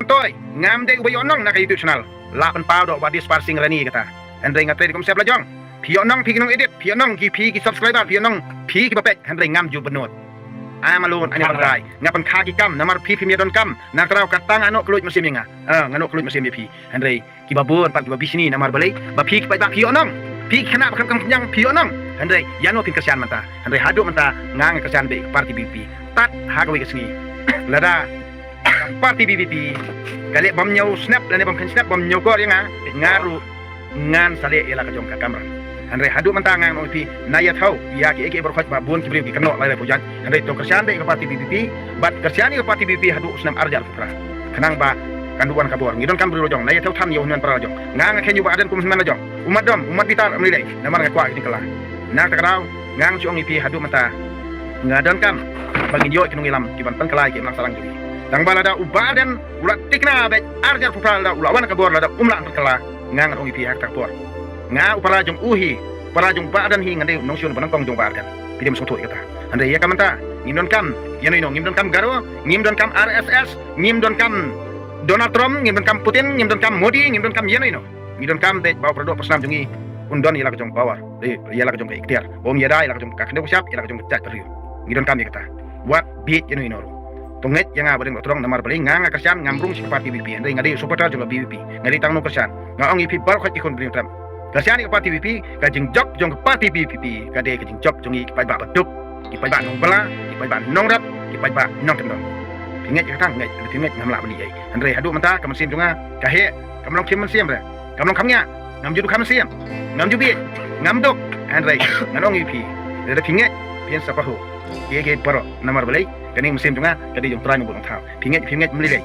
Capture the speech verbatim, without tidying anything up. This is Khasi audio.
Toi, ngam dei uba ïoh nong na ka YouTube channel. La pynpaw da uba Dispar Singh Rani kata. Hynrei nga trei da kumsep la jong. Phi ïoh nong phi ki nong edit, phi ïoh nong ki phi ki subscriber, phi ïoh nong phi kiba peit, hynrei ngam ju bynnud. I'm alone, ani ba dei. Nga pynkha ki kam, namar phi phim ïa donkam. Na kata ka daw kata nga noh kylluid mynsiem ïa nga. Ah, nga noh kylluid mynsiem ïa phi. Hynrei kiba bun pat kiba bishni namar balei, ba phi ki paidbah phi ïoh nong. Phi ki khynnah ba khlem kham khñiang phi ïoh nong. Hynrei ïano phin kyrshan mynta. Hynrei haduh mynta nga ngan kyrshan beit ïa ka party VPP. Tad ha kawei ka sngi. Lada ka party VPP ka leh bym ñiew snap lane bym kheiñ snap bym ñiewkor ïa nga, nga ruh ngan sa leh ïa la ka jong ka kamram. Hynrei haduh mynta nga ngan ong ïa phi, na ïa thaw ïa kiei kiei baroh khoit ba bun ki briew ki kynnoh lai lai phew jait. Hynrei to kyrshan beit ïa ka party VPP bad kyrshan ïa ka party VPP haduh u snem ar hajar arphew phra. Khnang ba kan duh wan ka bor. Ngi donkam briew la jong, na ïa thaw than ïa u hynmen para la jong. Nga nga kheiñ ïa u Bah Ardent kum hynmen la jong. U mat dom, u mat bitar, ym lei lei. Namar nga kwah ïa ki jingkylla. Na kata ka daw nga ngan shu ong ïa phi haduh mynta nga donkam ba ngin ïoh ïa ki nongïalam ki ban pynkylla ïa ki imlang sahlang jong ngi. Tang ba lada u Bah Ardent u la thikna beit ar hajar arphew phra lada u la wan ka bor lada um lah pynkylla, nga ngan ong ïa phi ha kata ka por. Nga u para jong u hi, para jong Bah Ardent hi, ngan dei u nongshun ba nyngkong jong Bah Ardent. Phi dei ban sngewthuh ïa kata. Hynrei ïa ka mynta ngim donkam ïano ïano, ngim donkam Garo, ngim donkam RSS, ngim donkam Donald Trump, ngim donkam Putin, ngim donkam Modi, ngim donkam ïano ïano. Ngi donkam beit ba u para doh para snam jong ngi un don ïa la ka jong power, eh, ïa la ka jong ka iktiar. Ba um ïada ïa la ka jong ka khyndew ka shap, ïa la ka jong ka jaitbynriew. Ngi donkam ïa kata. Wat bieit ïano ïano ruh. To ngeit ïa nga Bah Ardent Bah Trong namar balei nga nga kyrshan, ngam rung sha ka party VPP. Hynrei nga dei u supporter jong ka VPP. Nga dei tang nongkyrshan. Nga ong ïa phi baroh khoit ki khun bneng tram. Kyrshan ïa ka party VPP, ka jingjop jong ka party VPP ka dei ka jingjop jong ngi ki paidbah baduk, ki paidbah nongbla, ki paidbah nongrep, ki paidbah nongkyndong. Phi ngeit ïa kata? Ngeit, phi ngeit ngam lah ban ïa. Hynrei haduh mynta ka mynsiem jong nga ka heh, kam long khim mynsiem re. Kam long kham ngiah, ngam ju duh kham mynsiem, ngam ju bieit, ngam duk. Hynrei ngan ong ïa phi, lada phi ngeit phin sa pahuh. Ïa ki baroh namar balei, kane ka mynsiem jong nga ka dei jong Trai Nongbuh Nongthaw. Phi ngeit, phi ngeit ym lei lei.